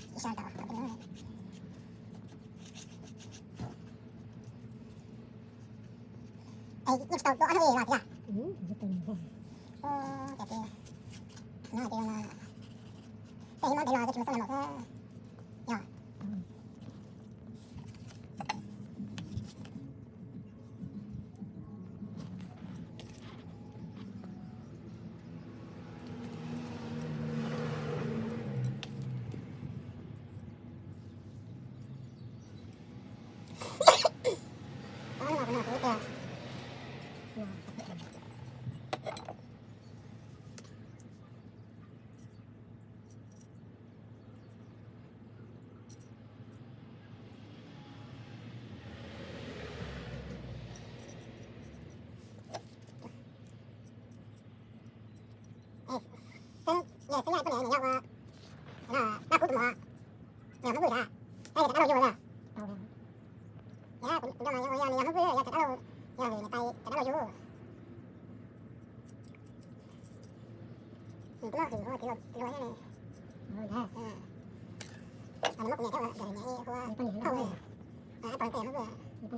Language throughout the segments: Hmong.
Ib sab tau. Es yeej tsis tau dua ob hnub li los tiag. Ua cas tias, no tias, peb ib hmos ntev los twb tsis muaj xab nas npaum thiab. Yog. Xeeb, xeeb yog poj niam nyiam yog ua, no, pab kub tus mos, yog Hmoob Vwj yom, tab yog cov dab laug yug na. Yog kuv nco mas yog ua yog nws yog Hmoob Vwj yog cov dab laug, yog hwm niam tais cov dab laug yug. Nws twb muaj hwm ua txiv laus thiab ne. Nws muab kuv niam thiab ua niam hu ua Hmoob Vwj, ua ab pog ntej Hmoob Vwj.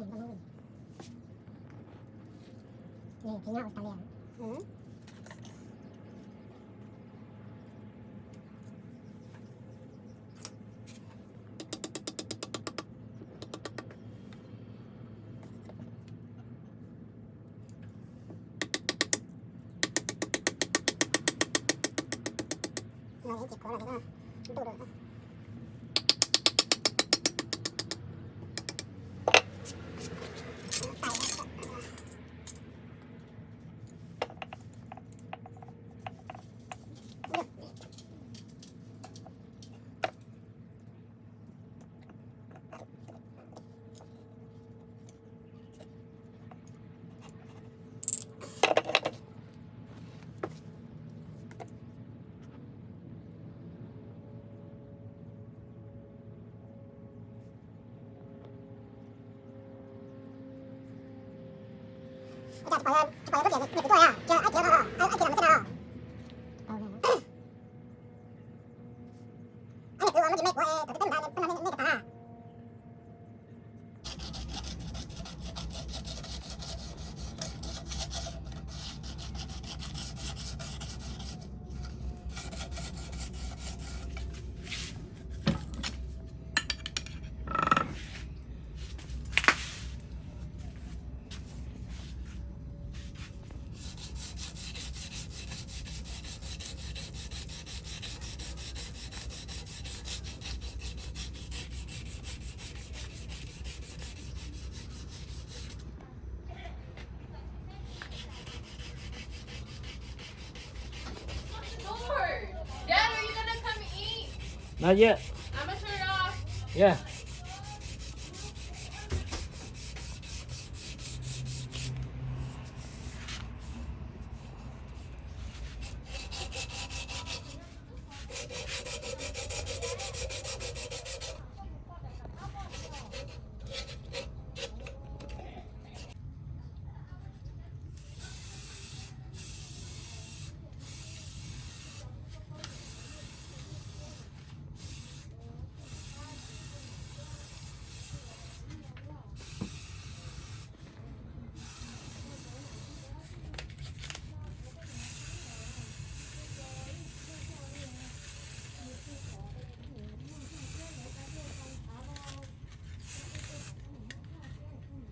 Not yet. Yeah.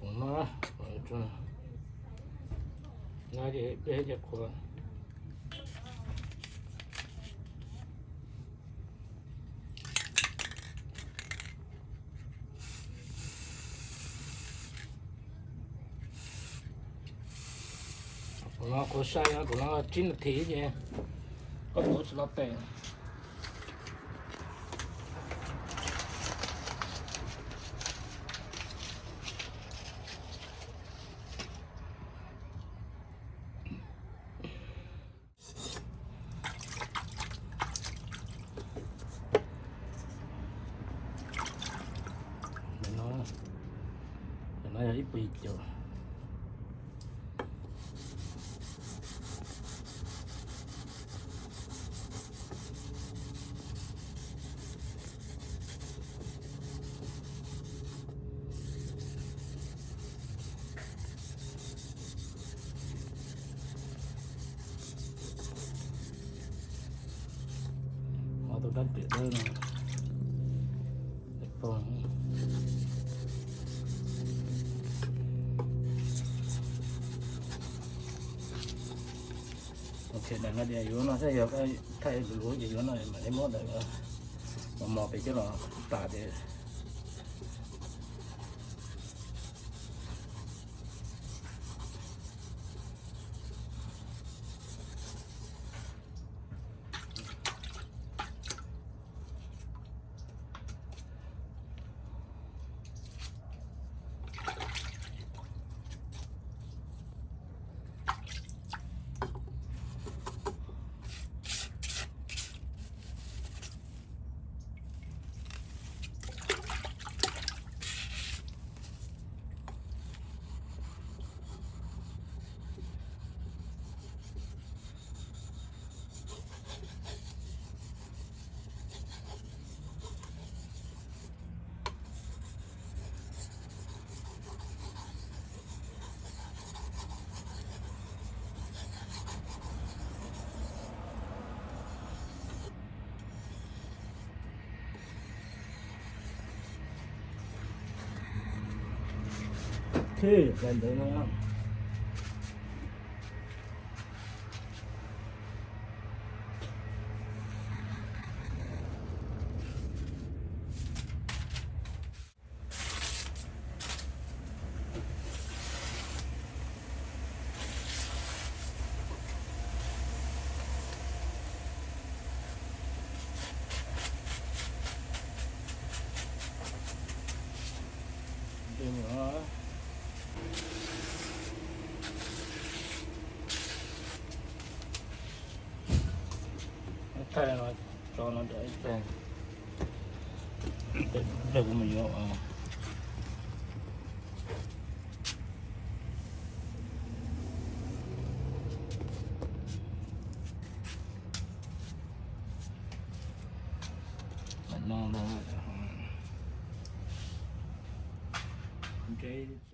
Ua no, no ces peb cov qhuav. Kuv no qhuav sai no, kuv no tsib nas this ces koj muab tsis los tes. Cov no yog ib puas yim caum. Rab riam dawb no, pog. Ok, daim no tias yuav no xwb, yog thaij luv ces yuav no mam li muab daim mos mos pem coj los tas ces. Thij ntawd no. Thaij no, tso no rau ib pliag, kuv mus yuav. Mam no los ntse.